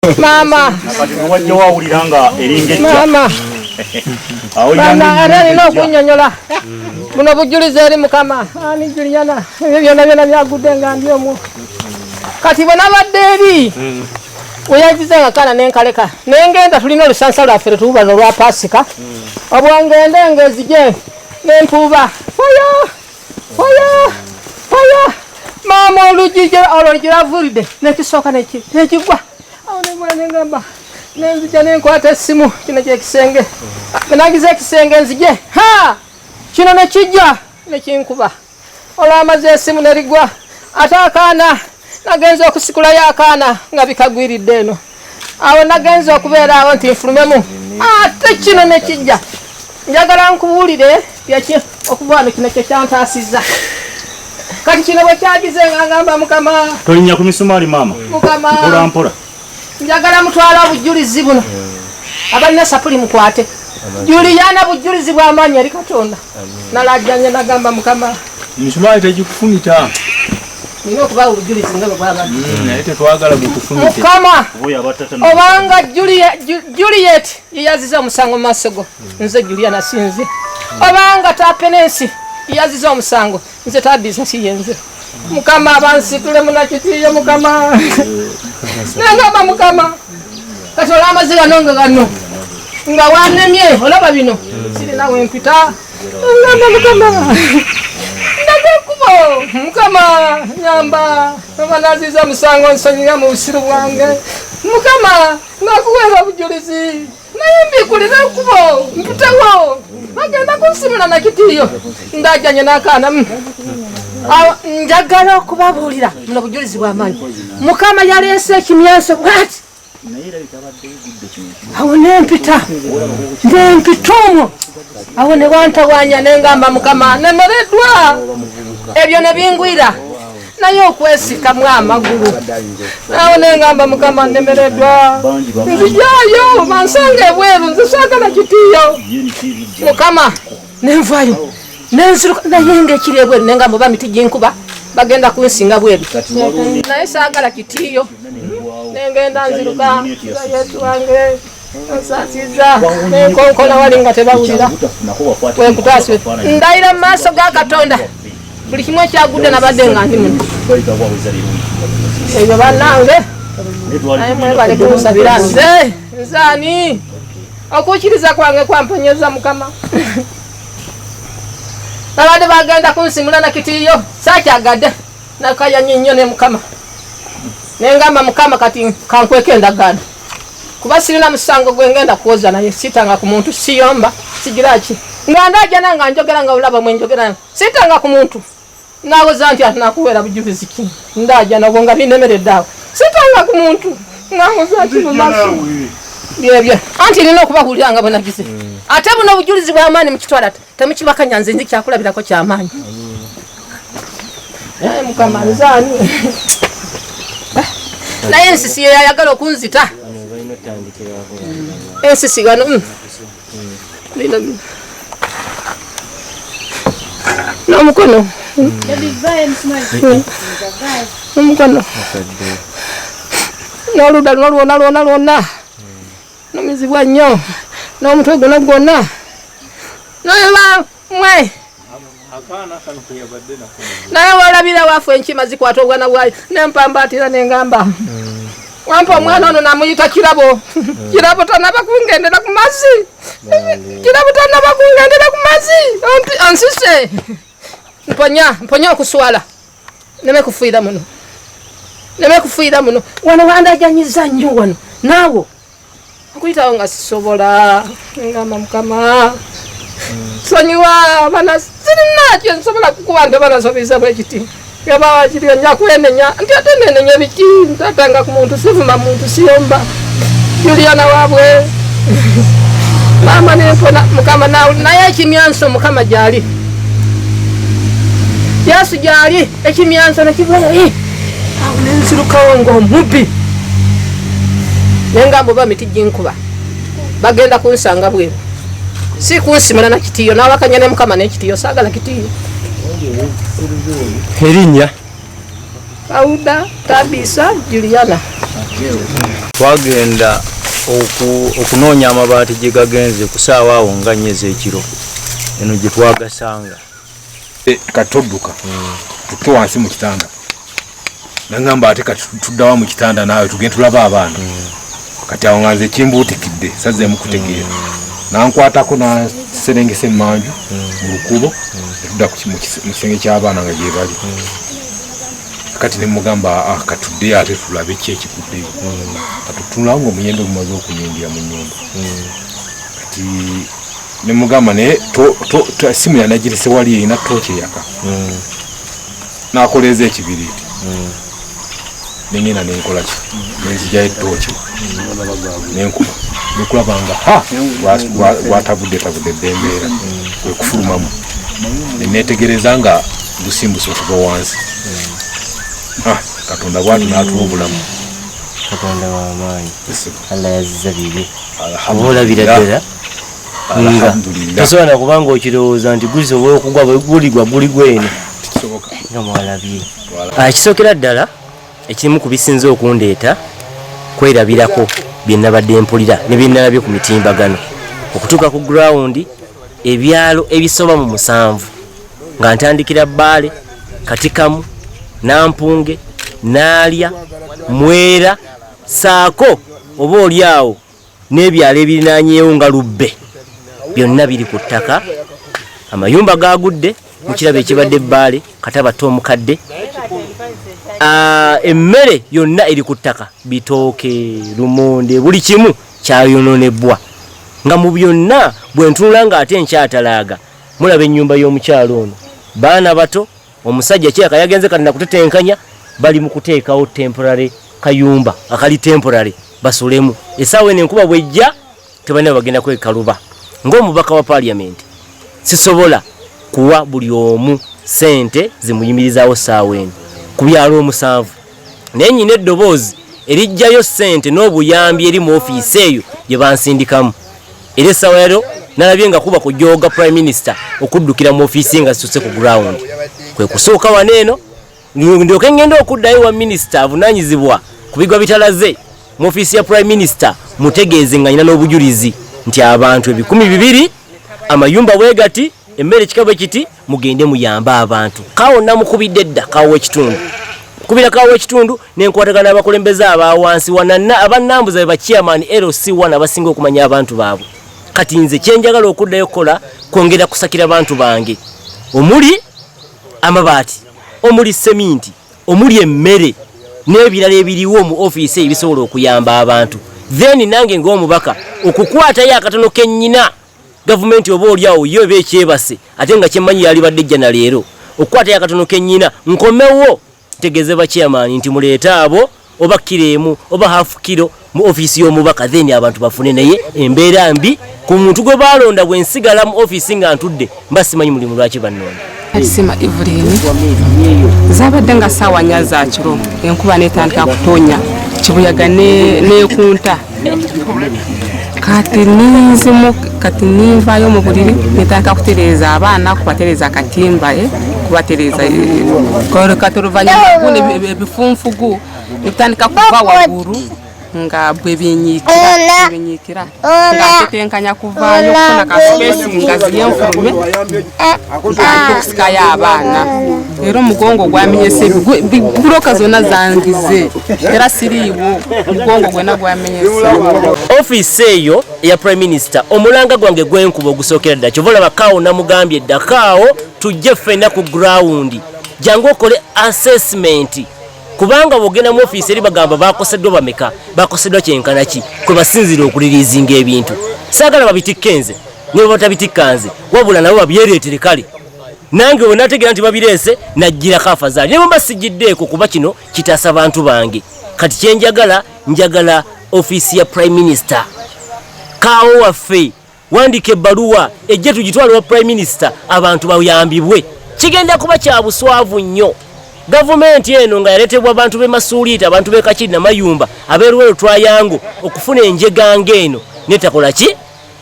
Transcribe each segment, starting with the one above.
Maama. Kati wajja wawulira nga eringa ejja. Maama. Awo Maama ate alina okunnyonnyola. Buno bujulizi eri Mukama. Ani Juliana, ebyo byonna byonna byagudde nga ndi omwo. Kati bwe nabadde eri we yagize nga kaana ne nkaleka ne ngenda, tulina olusansa lwaffe lwe tuwuba luno olwa Paasika. Obwo ngende ng'ezije ne mpuuba faya faya faya, maama, oluggi olwo gye nekisooka nekigwa awo, nengula nengamba nenzija nenkwata essimu. Kino kyekisenge, nagiza ekisenge nzije, ha, kino nekijja nekinkuba. Olwamaze esimu nerigwa, ate akaana nagenza okusikulayo akaana nga bikagwiridde eno. Awo nagenza okubeera awo nti nfulumemu, ate kino nekijja. Njagala nkubuulire byaki okuva wano, kino kyekyantaasizza. Kati kino bwe kyagize nga ngamba Mukama. Tolinnya ku misumaali, maama. Mukama. Mpola mpola. Njagala mutwale obujulizi buno, abalina sapuli mukwate Juliana, bujulizi bw'amaanyi eri Katonda. Nalajjanye nagamba Mukama. Emisumaali tegikufumita. Nina okubawa obujulizi nga bwe bwabadde. Naye tetwagala gukufumite. Mukama. Oyo abatata. Obanga Juliet yeyaziza omusango mu maaso go, nze Juliana sinze. Obanga Tapenensi yeyaziza omusango, nze Tabisa siyenze. Mukama, abansitule munakitiyo. Mukama, nagamba Mukama, kati olwamazi gano nga gano nga wanemye, olaba bino sirina wempita. Ngamba Mukama, ndaga ekkubo. Mukama, nyamba. Oba naziza musango, nsonyira mu busiru bwange. Mukama, nakuweera obujulizi, naye mbikulira ekkubo mpitewo, bagenda kunsimula nakitiyo ndajanye n'akaana. Awo njagala okubabuulira muno bujulizi bw'amaanyi. Mukama yaleese ekimyanso bwati awo nempita, nempita omwo awo ne wantawanya, nengamba Mukama, nemereddwa. Ebyo ne bingwira, naye okwesikamu amagulu awo, nengamba Mukama, nemereddwa, nzijayo bansanga ebweru, nze saagala kitiyo. Mukama, nenvayo nenziruka, naye ngaekiri ebweru, nengamba oba miti ginkuba, bagenda kunsinga bweru, naye saagala kitiyo. Nengenda nziruka nga Yesu wange onsasiza, nenkonkona wali nga tebawulira. Wekutaaswe ndayira mu maaso ga Katonda, buli kimu ekyagudde nabadde nga ndi muno. Ebyo bannange, naye mwebale kunsabira. Nze nzaani? Okukkiriza kwange kwamponyeza. Mukama, babadde bagenda kunsimula nakitiyo, sakyagadde, nakayanye nnyo ne Mukama. Nengamba Mukama, kati kankweka endagaano, kuba sirina musango gwengenda kuwoza, naye sitanga ku muntu, siyomba, sigira ki, nga ndajana nga njogera nga olaba mwenjogera, sitanga ku muntu. Nawoza nti ati nakuweera bujulizi ki? Ndajana obwo nga binemeredde awo, sitanga ku muntu, nawoza ki mu maaso byebyo? Anti nina okubabuulira nga bwenagize. Ate buno obujulizi bw'amaanyi, mukitwala temukibakanya, nze nzi kyakulabirako kyamaanyi. Naye Mukama, nzaani? Naye ensisi ye yayagala okunzita, ensisi gano bino bino n'omukono, n'omukono, n'oludda luno lwonna lwonna lwonna numizibwa nnyo, n'omutwe guno gwonna. Naye mwe, naye walabira waafu, enkima zikwata obwana bwayo. Nempambaatira nengamba, wampa omwana ono, namuyita Kirabo. Kirabo tanaba kungendera ku mazzi, Kirabo tanaba kungendera ku mazzi. Ansise, mponya, mponya okuswala, neme kufiira muno, neme kufiira muno. Wano wandajanyiza nnyo wano, naawo okuyitawo nga sisobola. Ngamba Mukama, sonyiwa bana, sirina kyensobola kukuba nti banasobeza bwe kiti. Gaba kiri nja kwenenya nti ate nenenya biki? Ntatanga ku muntu, sivuma muntu, siyomba. Juliana waabwe maama nempona. Mukama, naye ekimyanso, Mukama gyali, Yesu gyali. Ekimyanso nekivayo awo, nenzirukawo ngaomubbi, nengamba oba miti ginkuba, bagenda kunsanga bweru, si kunsimula na kitiyo. Nawakanya ne Mukama n'ekitiyo, saagala kitiyo. Erinnya? Auda Tabisa Juliana. Twagenda okunoonya amabaati gye gagenze ku ssaawa awo nga nnya ez'ekiro, eno gye twagasanga. Kati todduka, tukke wansi mu kitanda. Nangamba ate kati tuddawa mu kitanda naawe tugende tulabe abaana. Kati awo nga nze kimbuutikidde, sazzeemu kutegeera. Nankwatako naserengesa emmanju mu lukubo, netudda mu kisenge ky'abaana nga gye bali. Kati nemugamba katuddeyo ate tulabe ki ekikuddeyo. Kati tutunulawo ng'omuyembe gumaze okuyingira mu nnyumba. Kati nemugamba naye simu yanagirese wali erina tooki eyaka. Nakoleeza ekibiriiti. Nengenda nenkola ki, nenzigyayo ettooki nenkuba, nekulaba nga ha gwatabudde tabudde dda embeera kwekufulumamu, nenetegereza nga gusimbuse okuva wansi. Katonda bwati n'atuwa obulamu. Katonda w'amaanyi, Allah yazizza bibi oba olabira ddala. Alhamdulillah. Tosobola kubanga okirowooza nti gulisobola okugwa guligwa guligwa eno nga mwalabye. Ekisookera ddala ekimu ku bisinze okundeeta kwerabirako bye nabadde mpulira ne bye nalabye ku mitimbagano okutuuka ku ground, ebyalo ebisoba mu 7 nga ntandikira Bbaale, Katikamu, Nampunge, Naalya, Mwera, Saako oba oli awo n'ebyalo ebirinaanyeewo nga Lubbe, byonna biri ku ttaka. Amayumba gaagudde, mukiraba ekibadde Bbaale, Katabatta omukadde. Emmere yonna eri ku ttaka, bitooke, lumonde, buli kimu kyayonoonebwa. Nga mu byonna bwe ntunula ng'ate nkyatalaaga, mulaba ennyumba y'omukyalo ono, baana bato, omusajja kiraka yagenze kati nakutetenkanya, bali mu kuteekawo temporary kayumba akali temporary basulemu. Essaawa eno enkuba bw'ejja tebalina bagenda kwekaluba. Ng'omubaka wa parliament sisobola kuwa buli omu ssente zimuyimirizaawo ssaawa eno ku byalo 7, naye nnyina eddoboozi erijjayo ssente n'obuyambi eri mu ofiisi eyo gye bansindikamu. Era essaawa yalo nalabye nga kuba kujooga Prime Minister okuddukira mu ofiisi nga zituuse ku ground, kwe kusooka wano eno ndyoke ngenda okuddayo wa minisita avunaanyizibwa ku bigwa bitalaze mu ofiisi ya Prime Minister, mutegeeze nga nyina n'obujulizi nti abantu 2,000, amayumba bwe gati, emmere kika bwe kiti, mugende muyambe abantu. Kawo namukubidde dda kawo w'ekitundu, kubira kawo w'ekitundu n'enkwatagana n'abakulembeze aba wansi wananna abannambuza be ba chairman LC1 abasinga okumanya abantu baabwe. Kati nze kyenjagala okuddayo okukola kwongera kusakira bantu bange, omuli amabaati, omuli seminti, omuli emmere n'ebirala ebiriwo mu ofiisi ebisobola okuyamba abantu. Then nange ng'omubaka okukwatayo akatono kennyina gavumenti oba oli awo yo eba ekyebase, ate nga kyemmanyi yalibadde ejja na leero, okukwatayo akatono kennyina nkomewo ntegeeze ba chairman nti muleete abo oba kiro emu oba half kiro mu ofiisi y'omubaka, then abantu bafune. Naye embeera mbi ku muntu gwe baalonda. Bwe nsigala mu ofiisi nga ntudde mba simanyi mulimu lwaki bannonda. Sima Evelyn, zabadde nga ssaawa 4 za kiro, enkuba netandika kutonya kibuyaga nekunta. Kati ninzimu, kati ninvayo mu buliri netandika kutereeza abaana, kubatereeza akatimba, kubatereeza. Kati oluvannyuma gundi ebifunfugu ebitandika kuva waggulu nga bwe binyiikira, nga ntetenkanya kuvaayo okufuna ka space nga ziyenfulume ntandika okusikayo abaana. Era omugongo gwamenyese, buloka zonna zangize, era siriiwo, omugongo gwena gwamenyese. Ofiisi eyo eya Prime Minister, omulanga gwange gwenkuba ogusookera ddala, kyova olaba kaawo namugambye dda, kaawo tujje ffenna ku ground, jangu okole assessment, kubanga bw'ogenda mu ofiisi eri bagamba bakoseddwa bameka, bakoseddwa kyenkana ki, kwe basinziira okuliriizinga ebintu. Saagala babitikke nze, ne bwe batabitikka nze, wabula nabo babyereetere. Kale nange bwe nategeera nti babireese, najjirako afazaali ne bwe mba sijjiddeeko, kuba kino kitaasa bantu bange. Kati kyenjagala, njagala ofiisi ya Prime Minister, kaawo waffe wandika ebbaluwa ejje tugitwale wa Prime Minister, abantu bayambibwe. Kigenda kuba kya buswavu nnyo gavumenti eno nga yaleetebwa abantu b'e Masuuliita, abantu b'e Kakiri, Namayumba, ab'e Luweero, okufuna enjeganga eno netakola ki,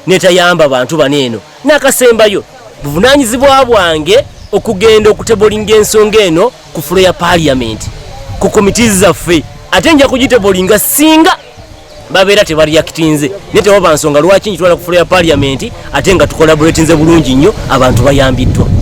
netayamba bantu bano eno. N'akasembayo, buvunaanyizibwa bwange okugenda okutablinga ensonga eno ku floor ya parliament, ku komiti zaffe, ate nja kugitablinga singa Babeera tebareactinze, naye tewaba nsonga lwaki nkitwala ku floor ya parliament ate nga tucollaboratinze bulungi nnyo, abantu bayambiddwa.